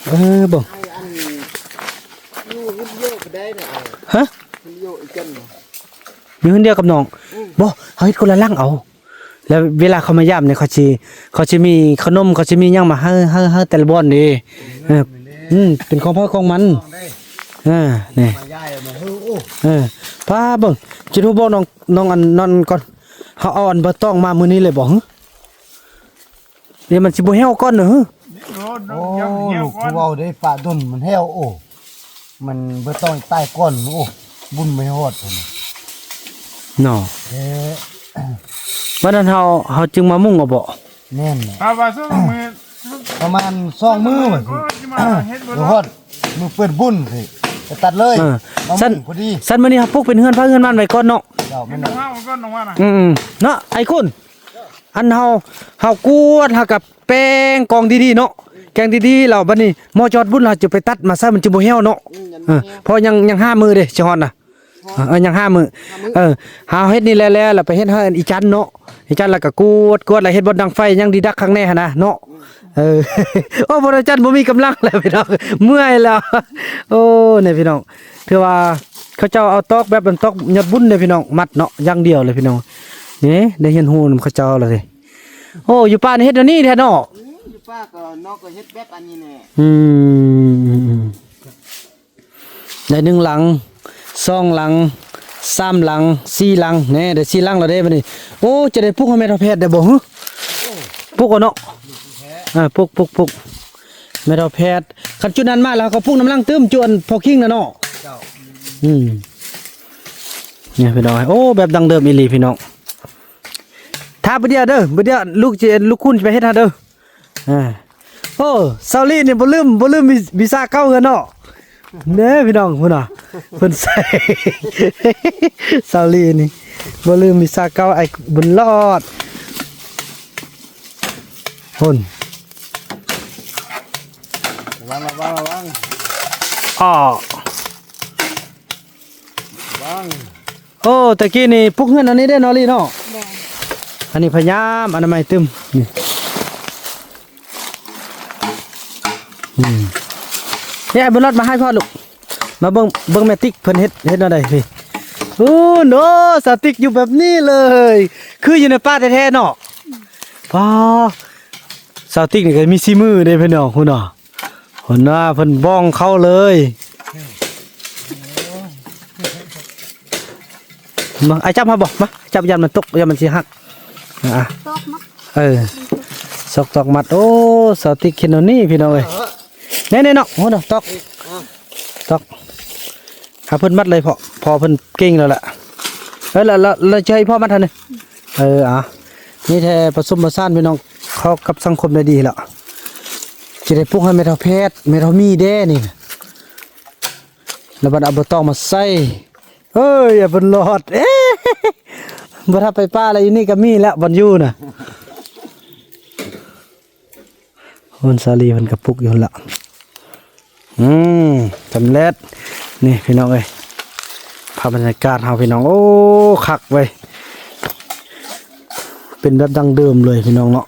ເອີ ເບິ່ງ ໃຫ້ອັນ ຢູ່ເຮືອນດຽວກໍໄດ້ນະ. ຮະ? ເຮືອນດຽວອີກກັນ ຢູ່ເຮືອນດຽວກັບນ້ອງ? ອືມ ບໍ່ ເຮົາເຮັດຄົນລະຫຼັງເອົາ. ແລ້ວເວລາເຂົາມາຢາມນີ້ ເຂົາຊິ ເຂົາຊິມີຂະໜົມ ເຂົາຊິມີຫຍັງມາໃຫ້ ໃຫ້ ໃຫ້ແຕ່ລະບ່ອນເດ້. ເອີ ອືມ ເປັນຂອງໃຜຂອງມັນ. ເອີ ນີ້ ເອີ ພາເບິ່ງ ຄິດຮູ້ບໍ່ ນ້ອງ ນ້ອງ ອັນນັ້ນກ່ອນ ເຮົາເອົາອັນໃບຕອງມາມື້ນີ້ເລີຍບໍ່? ຫື ດຽວມັນຊິບໍ່ແຫ້ວກ່ອນເນາະ. ໂອ້ ລູກ ຄືເວົ້າໄດ້ປະດົນມັນແຫ້ວ. ໂອ້ ມັນບໍ່ຕ້ອງຕາຍກ່ອນ. ໂອ້ ບຸນບໍ່ຮອດເນາະ. ເອີ ວັນນັ້ນເຮົາ ເຮົາຈຶ່ງມາມຸງເອົາບໍ່? ແມ່ນແຫຼະ ປະມານສອງມື້ວ່າຊິ ບໍ່ຮອດມື້ເປີດບຸນຊິໄປຕັດເລີຍ. ເອີ ຊັ້ນ ພໍດີ ຊັ້ນມື້ນີ້ເຮົາປູກເປັນເຮືອນໃຜເຮືອນມັນໄວ້ກ່ອນເນາະ. ເຈົ້າ ແມ່ນແຫຼະ ອືມໆ ເນາະ ໄອ້ຄຸນ. ອັນເຮົາ ເຮົາກວດ ເຮົາກໍແປງກອງດີໆເນາະ ແກງດີໆ ແລ້ວບັດນີ້ມໍຈອດບຸນ ເຮົາຈະໄປຕັດມາໃສ່ ມັນຈະບໍ່ແຫ້ວເນາະ. ອືມ ເອີ ເພາະຍັງ ຍັງຫ້າມື້ເດ້ ຊິຮອດນະ. ເອີ ຍັງຫ້າມື້ ຫ້າມື້ ເອີ ເຮົາເຮັດນີ້ແລ້ວ ແລ້ວໄປເຮັດໃຫ້ອີຈັນເນາະ. ອີຈັນ ແລ້ວກໍກວດ ກວດ ແລ້ວເຮັດບ່ອນດັງໄຟ ຍັງດີດັກຄັກແນ່ຫັ້ນນະເນາະ. ອືມ ເອີ ໂອ້ ບໍ່ໄດ້ຈັນ ບໍ່ມີກຳລັງແລ້ວພີ່ນ້ອງ ເມື່ອຍແລ້ວ. ໂອ້ ນີ້ພີ່ນ້ອງ ຖືວ່າເຂົາເຈົ້າເອົາຕອກແບບ ມັນຕອກຍອດບຸນເດ້ພີ່ນ້ອງ ມັດເນາະ ຢ່າງດຽວເລີຍພີ່ນ້ອງ. ນີ້ໄດ້ຮຽນຮູ້ນຳເຂົາເຈົ້າແລ້ວເດ້. ໂອ້ ຢູ່ປ່ານີ້ເຮັດແນວນີ້ແທ້ເນາະ. ອືມ ຢູ່ປ່າກໍ ເນາະ ກໍເຮັດແບບອັນນີ້ແຫຼະ. ອືມ ໄດ້ໜຶ່ງຫຼັງ ສອງຫຼັງ ສາມຫຼັງ ສີ່ຫຼັງ ແນ່ ໄດ້ສີ່ຫຼັງແລ້ວເດ້ບັດນີ້. ໂອ້ ຈະໄດ້ປຸກໃຫ້ແມ່ເຖົ້າແພດໄດ້ບໍ່ຫື? ປຸກເອົາເນາະ. ອ່າ ປຸກ ປຸກ ປຸກ ແມ່ເຖົ້າແພດ. ຄັນຈຸດນັ້ນມາແລ້ວ ເຮົາກໍປຸກນຳຫຼັງຕື່ມ ຈຸອັນພໍ່ຄິງນະເນາະ. ເຈົ້າ ອືມ ນີ້ພີ່ນ້ອງ ໂອ້ ແບບດັ້ງເດີມອີ່ຫຼີພີ່ນ້ອງ. ຖ້າບາດດຽວເດີ ບາດດຽວລູກຊິ ລູກຄຸນຊິໄປເຮັດໃຫ້ເດີ. ອ່າ ໂອ້ ສາວລີນີ້ບໍ່ລືມ ບໍ່ລືມວິ ວິຊາເກົ່າເຮືອນເນາະ. ເດ້ພີ່ນ້ອງ ພຸ້ນນະ ເພິ່ນໃສ່ ສາວລີນີ້ບໍ່ລືມວິຊາເກົ່າ ໄອ້ບຸນລອດ ພຸ້ນ. ລະວັງ ລະວັງ ລະວັງ ອ້າ ລະວັງ. ໂອ້ ແຕ່ກີ້ນີ້ປຸກເຮືອນອັນນີ້ເດ້ເນາະ ລີເນາະ. ແມ່ນ ອັນນີ້ພະຍາຍາມອະນາໄມຕື່ມ ນີ້ ອືມ ນີ້ ບຸນລອດ ມາໃຫ້ພໍ່ລູກ ມາເບິ່ງ ເບິ່ງແມ່ຕິກເພິ່ນເຮັດ ເຮັດແນວໃດພີ້. ໂອ້ ໂນ ສາວຕິກຢູ່ແບບນີ້ເລີຍ ຄືຢູ່ໃນປ່າແທ້ໆເນາະ. ປ້າ ສາວຕິກນີ້ກໍມີສີມືເດ້ພີ່ນ້ອງ ພຸ້ນນະ. ຫົວໜ້າເພິ່ນບ້ອງເຂົ້າເລີຍ. ມາ ອ້າຍຈັບມາບໍ່? ມາ ຈັບ ຢ້ານມັນຕົກ ຢ້ານມັນຊິຫັກ. ອ່າ ຕອກມັດ ເອີ ຊອກຕອກມັດ. ໂອ້ ສາວຕິກເຮັດແນວນີ້ພີ່ນ້ອງເອີຍ. ແນ່ໆ ເນາະ ໂຫ ຕອກ ຕອກ. ຫາເພິ່ນມັດເລີຍພໍ່ ພໍ່ເພິ່ນເກັ່ງແລ້ວລະ. ເອີ ແລ້ວ ແລ້ວ ແລ້ວຈະໃຫ້ພໍ່ມັດຫັ້ນນີ້. ເອີ ອ່າ ມີແຕ່ປະສົມປະສານພີ່ນ້ອງ ເຂົ້າກັບສັງຄົມໄດ້ດີແລ້ວ. ຈະໄດ້ປຸກໃຫ້ແມ່ເຖົ້າແພດ ແມ່ເຖົ້າມີແດ່ນີ້ ແລ້ວບັດເອົາໃບຕອງມາໃສ່. ເອີຍ ຢ່າເພິ່ນລອດ ເອ ບໍ່ຖ້າໄປປ່າແລ້ວ ຢູ່ນີ້ກໍມີແລ້ວບ່ອນຢູ່ນະ. ໂອ້ ສາລີເພິ່ນກະປຸກຢູ່ຫັ້ນລະ. ອືມ ສຳເລັດ. ນີ້ພີ່ນ້ອງເອີຍ ພາບບັນຍາກາດເຮົາພີ່ນ້ອງ. ໂອ້ ຄັກເວີຍ ເປັນແບບດັ້ງເດີມເລີຍພີ່ນ້ອງເນາະ.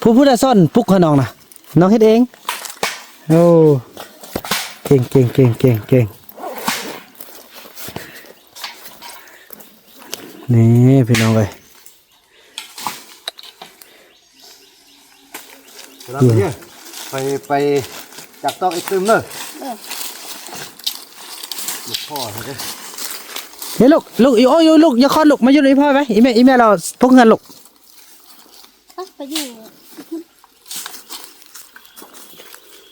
ຜູ້ ຜູ້ໃດສອນປຸກໃຫ້ນ້ອງນະ? ນ້ອງເຮັດເອງ. ໂອ້ ເກັ່ງໆໆໆໆ. ນີ້ພີ່ນ້ອງເອີຍ ໄປ ໄປຈັບຕອກອີກຕື່ມເດີ. ເອີ ລູກພໍ່ເດີ. ເຮີ້ຍ ລູກ ລູກ ອີ ໂອ້ຍ ລູກ ຢ່າຄອນລູກ ມາຢູ່ນຳອີ່ພໍ່ໄປ. ອີ່ແມ່ ອີ່ແມ່ລາວພວກເຮືອນລູກ ໄປຢູ່.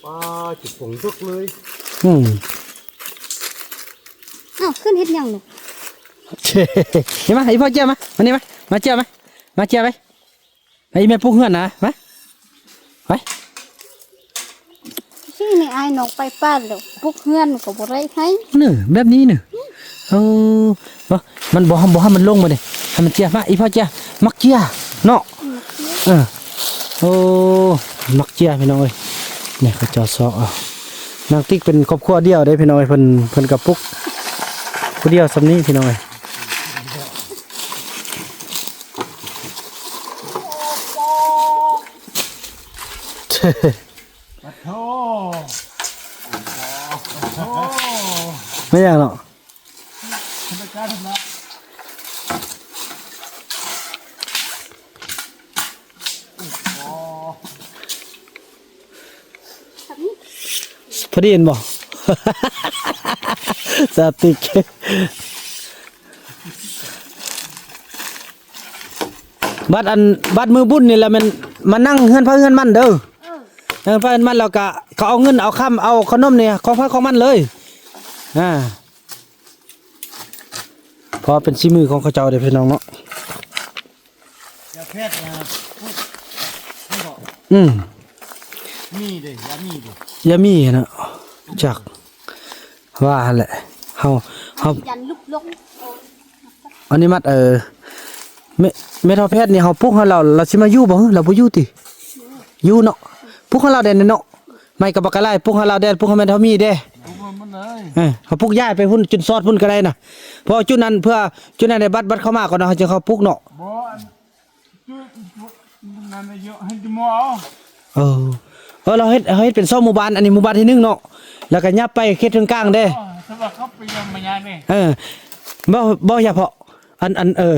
ປ້າ ຊິຝົນຕົກເລີຍ. ອືມ ອ້າວ ຂຶ້ນເຮັດຫຍັງນີ້? ເຫັນມາ ອີ່ພໍ່ເຈ້ຍມາ ມານີ້ມາ ມາເຈ້ຍມາ ມາເຈ້ຍໄປ. ໃຫ້ແມ່ປຸກເຮືອນນະ ມາ ໄປ. ຊິໃຫ້ອ້າຍນ້ອງໄປປ່າແລ້ວ ປຸກເຮືອນກໍບໍ່ໄດ້ໃຫ້. ນີ້ ແບບນີ້ນີ້. ເອີ ບໍ່ ມັນບໍ່ ບໍ່ໃຫ້ມັນລົງມາເດ້ ໃຫ້ມັນເຈ້ຍ. ມາ ອີ່ພໍ່ເຈ້ຍ ມັກເຈ້ຍເນາະ. ເອີ ໂອ້ ໝາກເຈ້ຍພີ່ນ້ອງເອີຍ ນີ້ເຂົາເຈົ້າຊອກເອົາ. ນາງຕິກເປັນຄອບຄົວດຽວເດ້ພີ່ນ້ອງເອີຍ ເພິ່ນ ເພິ່ນກໍປຸກຜູ້ດຽວສ່ຳນີ້ພີ່ນ້ອງເອີຍ. ປະໂທ ປະໂທ ແມ່ນຫຍັງເນາະ? ທຳມະຊາດທຳມະຊາດ ພໍດີເຫັນບໍ່? ສາວຕິກ ບັດອັນ ບັດມື້ບຸນນີ້ລະແມ່ນມານັ່ງເຮືອນໃຜເຮືອນມັນເດີ. ເອີ ນັ່ງເຮືອນໃຜເຮືອນມັນ ແລ້ວກະເຂົາເອົາເງິນເອົາຄຳເອົາຂະໜົມນີ້ຂອງໃຜຂອງມັນເລີຍ. ອ່າ ເພາະວ່າເປັນສີມືຂອງເຂົາເຈົ້າເດ້ພີ່ນ້ອງເນາະ. ຢາແພດນະ ປຸກ ນີ້ເບາະ? ອືມ ມີເດ້ ຢາມີເດ້ ຢາມີຫັ້ນນະ ຈັກ ວ່າຫັ້ນແຫຼະ ເຮົາ ເຮົາ ຍັນລຸກລົງ ອັນນີ້ມັດ ເອີ ແມ່ ແມ່ເຖົ້າແພດນີ້ ເຮົາປຸກໃຫ້ລາວ ລາວຊິມາຢູ່ບໍ່? ລາວບໍ່ຢູ່ຕິ? ຢູ່ເນາະ ປຸກໃຫ້ລາວແດ່ເນາະ. ໄມ້ກໍບັກກະຫຼາຍ ປຸກໃຫ້ລາວແດ່ ປຸກໃຫ້ແມ່ເຖົ້າມີແດ່. ປຸກມັນເລີຍ ເອີ ເຮົາປຸກຍ້າຍໄປພຸ້ນ ຈຸດຊອດພຸ້ນກໍໄດ້ນະ ເພາະຈຸດນັ້ນ ເພື່ອຈຸດນັ້ນໃນບັດ ບັດເຂົ້າມາກ່ອນເນາະ ເຮົາຈຶ່ງເຂົ້າປຸກເນາະ. ບໍ່ ອັນ ຈຸດນັ້ນນະ ໃຫ້ໝໍເອົາ. ເອີ ເອີ ເຮົາເຮັດ ເຮົາເຮັດເປັນສອງໝູ່ບ້ານ ອັນນີ້ໝູ່ບ້ານທີໜຶ່ງເນາະ ແລ້ວກໍຫຍັບໄປເຂດເທິງກາງເດ້. ອໍ ສຳລັບເຂົາໄປຍັງມາຍາມນີ້ ເອີ ບໍ່ ບໍ່ຢາກເພາະ ອັນ ອັນ ເອີ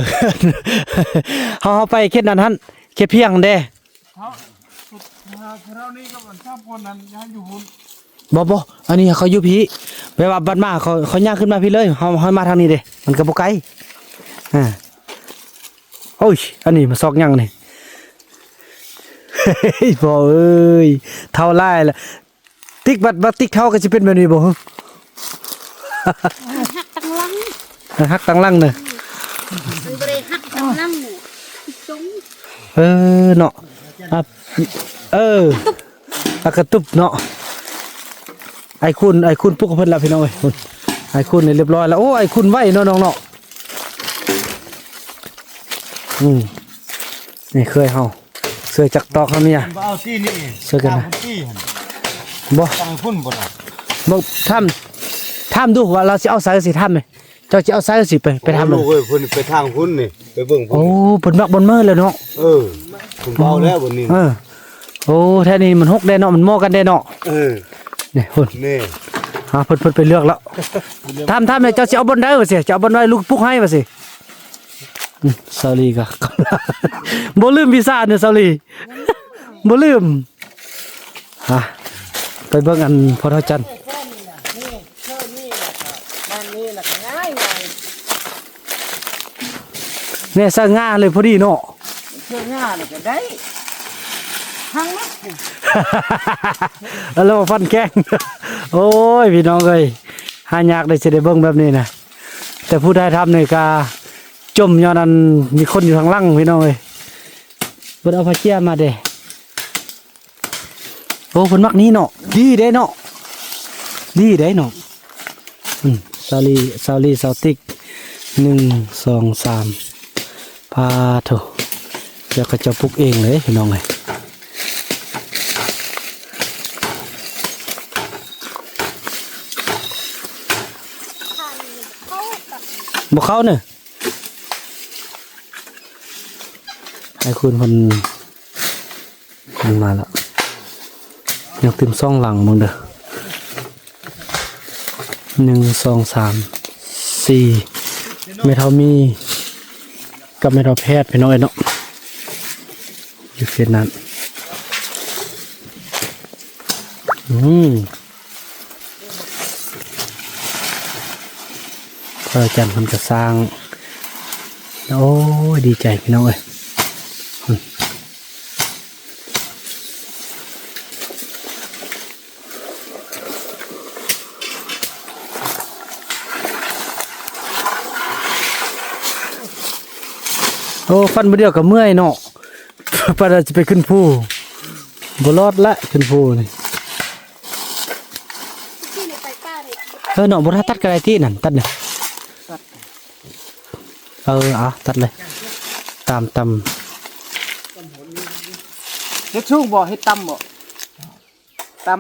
ເຮົາ ເຮົາໄປເຂດນັ້ນຫັ້ນ ເຂດພຽງເດ້. ເຮົາ ເຮົາ ເຮົານີ້ກັບອັນສາມຄົນນັ້ນ ຍ້າຍຢູ່ພຸ້ນ. ບໍ່ ບໍ່ ອັນນີ້ເຂົາຢູ່ພີ້ ແບບວ່າບັດມາເຂົາ ເຂົາຍ່າງຂຶ້ນມາພີ້ເລີຍ ເຮົາ ເຮົາມາທາງນີ້ເດ້ ມັນກໍບໍ່ໄກ. ອ່າ ໂອ້ຍ ອັນນີ້ມາຊອກຫຍັງນີ້? ພໍ່ເອີຍ ເຖົ້າຫຼາຍລະ. ຕິກ ບັດ ບັດຕິກເຖົ້າກໍຊິເປັນແບບນີ້ບໍ່? ມັນຫັກຕັ້ງຫຼັງ ມັນຫັກຕັ້ງຫຼັງເນາະ. ມັນບໍ່ໄດ້ຫັກຕັ້ງຫຼັງນີ້ ຈົງ ເອີເນາະ ອ່ະ ເອີ ອ່ະ ກະຕຸບເນາະ. ອ້າຍຄູນ ອ້າຍຄູນປຸກໃຫ້ເພິ່ນລະພີ່ນ້ອງເອີຍ. ອ້າຍຄູນນີ້ລຽບຮ້ອຍລະ. ໂອ້ ອ້າຍຄູນໄວເນາະ ນ້ອງເນາະ. ອືມ ນີ້ເຄີຍເຮົາ ເຊື່ອຈັກຕອກເຮົາເມຍ ບໍ່ເອົາຕີນີ້ ເຊື່ອກັນນະ ຕັ້ງພຸ້ນຕີຫັ້ນ ບໍ່ ຕັ້ງພຸ້ນບໍ່ລະ? ບໍ່ ຖາມ ຖາມດູວ່າລາວຊິເອົາໃສ່ຊິ ຖາມແມະ ເຈົ້າຊິເອົາໃສ່ຊິ ໄປ ໄປຖາມ ໂອ້ ລູກເອີຍ ເພິ່ນໄປທາງພຸ້ນນີ້ ໄປເບິ່ງພຸ້ນ. ໂອ້ ເພິ່ນມັກບ່ອນເມີແລ້ວເນາະ. ເອີ ເພິ່ນເອົາແລ້ວບ່ອນນີ້ ເອີ ໂອ້ ແຖວນີ້ມັນຮົກແດ່ເນາະ ມັນໝໍ້ກັນແດ່ເນາະ. ເອີ ນີ້ພຸ້ນ ນີ້ ອ່າ ເພິ່ນ ເພິ່ນໄປເລືອກແລ້ວ. ຖາມ ຖາມແມ່ ເຈົ້າຊິເອົາບ່ອນໃດວ່າຊິ ເຈົ້າເອົາບ່ອນໃດ ລູກປຸກໃຫ້ວ່າຊິ. ອືມ ສາວລີກໍ ບໍ່ລືມວິຊາເດີສາວລີ ບໍ່ລືມ. ອ່ະ ໄປເບິ່ງອັນພໍ່ເຖົ້າຈັນ ແນ່ ໃສ່ງ່າເລີຍພໍດີເນາະ. ເຊື່ອງ່ານີ້ກໍໄດ້ ທັງນັ້ນ ແລ້ວຟັນແຂງ. ໂອ້ຍ ພີ່ນ້ອງເອີຍ ຫາຍາກເດ້ ຊິໄດ້ເບິ່ງແບບນີ້ນະ. ແຕ່ຜູ້ຖ່າຍທຳນີ້ກະຈົມຍ້ອນອັນມີຄົນຢູ່ທາງຫຼັງພີ່ນ້ອງເອີຍ. ເພິ່ນເອົາຜ້າເຈ້ຍມາເດ້. ໂອ້ ເພິ່ນມັກນີ້ເນາະ ດີເດ້ເນາະ ດີເດ້ເນາະ. ອືມ ສາວລີ ສາວລີ ສາວຕິກ ໜຶ່ງ ສອງ ສາມ ປາໂທ້ ແລ້ວເຂົາເຈົ້າປຸກເອງເລີຍພີ່ນ້ອງເອີຍ. ບໍ່ເຂົ້າເນີ ໃຫ້ຄຸນເພິ່ນ ເພິ່ນມາແລ້ວ ຍັງຕື່ມສອງຫຼັງເບິ່ງເດີ ໜຶ່ງ ສອງ ສາມ ສີ່ ແມ່ເຖົ້າມີກັບແມ່ເຖົ້າແພດ ພີ່ນ້ອງເອີຍເນາະ ຢູ່ເຂດນັ້ນ. ອືມ ພະອາຈານເພິ່ນກະສ້າງ ໂອ້ຍ ດີໃຈພີ່ນ້ອງເອີຍ. ໂອ້ ຟັນມື້ດຽວກະເມື່ອຍເນາະ ປານນັ້ນຊິໄປຂຶ້ນພູ ບໍ່ລອດລະ ຂຶ້ນພູນີ້. ເອີເນາະ ບໍ່ຖ້າຕັດກະໄດ້ຕິ ນັ້ນຕັດນີ້ ເອີ ເອົາ ຕັດເລີຍ ຕາມ ຕາມ. ໂ ເຮັດສູງບໍ່? ເຮັດຕ່ຳບໍ່? ຕ່ຳ.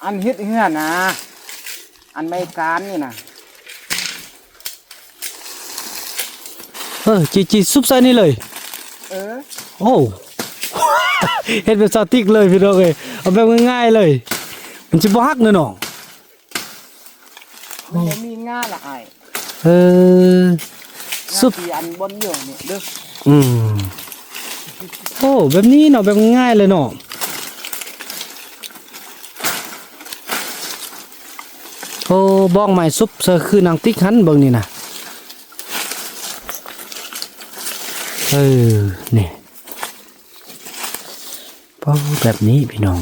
ອັນເຮັດເຮືອນນະ ອັນໄມ້ການນີ້ນະ. ເອີ ຈີ່ ຈີ່ ຊຸບໃສ່ນີ້ເລີຍ. ເອີ. ໂອ້ ເຮັດແບບສາວຕິກເລີຍພີ່ນ້ອງເອີຍ, ເອົາແບບງ່າຍໆເລີຍ, ມັນຊິບໍ່ຫັກເນາະນ້ອງ. ມັນບໍ່ມີງ່າລະອ້າຍ. ເອີ ຊຸບ ທີ່ອັນບ່ອນຢູ່ນີ້ເດີ. ອືມ ໂອ້ ແບບນີ້ເນາະ ແບບງ່າຍໆເລີຍເນາະ. ໂອ້ ບ້ອງໄມ້ຊຸບໃສ່ຄືໜັງຕິກຫັ້ນ ເບິ່ງນີ້ນະ. ເອີ ນີ້ ເປົ່າແບບນີ້ພີ່ນ້ອງ.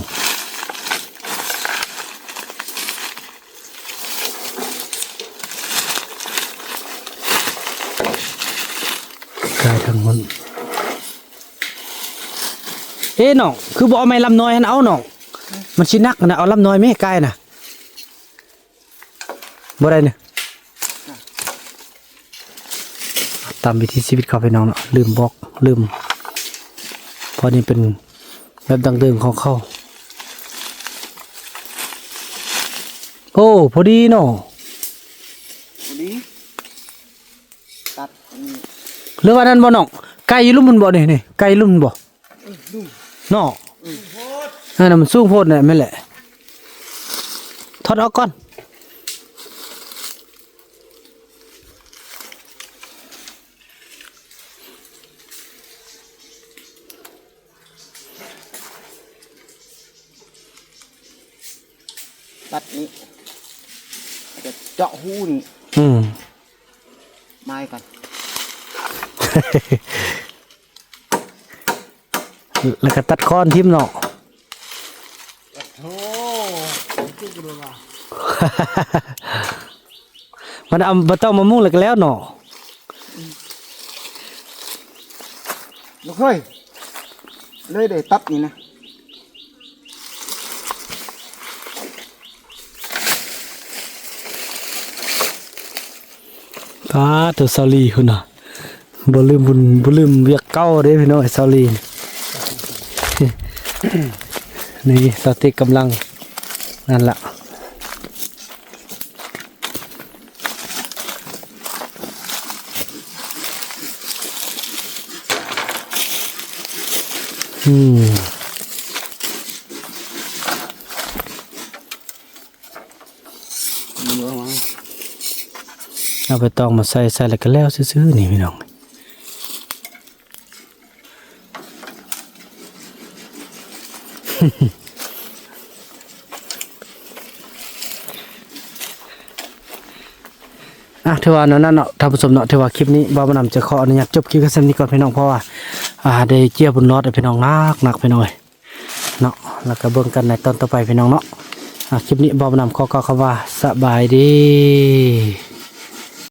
ກາຍທາງພຸ້ນ. ເອີ ນ້ອງ ຄືບໍ່ເອົາໄມ້ລຳນ້ອຍຫັ້ນເອົານ້ອງ? ມັນຊິໜັກນະ, ເອົາລຳນ້ອຍແມ້ກາຍນະ. ບໍ່ໄດ້ນີ້ ຕາມວິຖີຊີວິດເຂົາພີ່ນ້ອງເນາະ, ລືມບອກ ລືມ ເພາະນີ້ເປັນແບບດັ້ງເດີມຂອງເຂົາ. ໂອ້ ພໍດີເນາະ ພໍດີ. ຕັດອັນນີ້ ຫຼືວ່ານັ້ນບໍ່ນ້ອງ? ໄກ່ຢູ່ລຸ່ມພຸ້ນບໍ່ນີ້? ນີ້ໄກ່ຢູ່ລຸ່ມພຸ້ນບໍ່? ເນາະ ເອີ ນັ້ນນະ ມັນສູງໂພດນະ. ແມ່ນແຫຼະ ຖອດອອກກ່ອນ. ຕັດນີ້ ແລ້ວກໍເຈາະຮູນີ້. ອືມ ໝາຍກ່ອນ ແລ້ວກໍຕັດຄ້ອນຖິ້ມເນາະ. ໂອ້ ມັນເອົາ ບໍ່ຕ້ອງມາມຸງແລ້ວກໍແລ້ວເນາະ. ບໍ່ເຄີຍ ເລີຍໄດ້ຕັດນີ້ນະ. ປາໂຕ ສາວລີພຸ້ນນະ ບໍ່ລືມບຸນ ບໍ່ລືມວຽກເກົ່າເດ້ພີ່ນ້ອງ. ສາວລີ ນີ້ ສາວຕິກກຳລັງ ນັ້ນລະ. ອືມ ເອົາໃບຕອງມາໃສ່ ໃສ່ແລ້ວກໍແລ້ວຊື່ໆ ນີ້ພີ່ນ້ອງ. ອ່ະ ຖືວ່າແນວນັ້ນເນາະທ່ານຜູ້ຊົມເນາະ, ຖືວ່າຄລິບນີ້ບ່າວບຸນນຳຈະຂໍອະນຸຍາດຈົບຄລິບໄວ້ສ່ຳນີ້ກ່ອນພີ່ນ້ອງ, ເພາະວ່າ ອ່າ ໄດ້ເຈ້ຍບຸນລອດພີ່ນ້ອງ ໜັກໆ ພີ່ນ້ອງເອີຍເນາະ. ແລ້ວກໍເບິ່ງກັນໃນຕອນຕໍ່ໄປພີ່ນ້ອງເນາະ. ອ່າ ຄລິບນີ້ບ່າວບຸນນຳຂໍກ່າວຄຳວ່າສະບາຍດີ.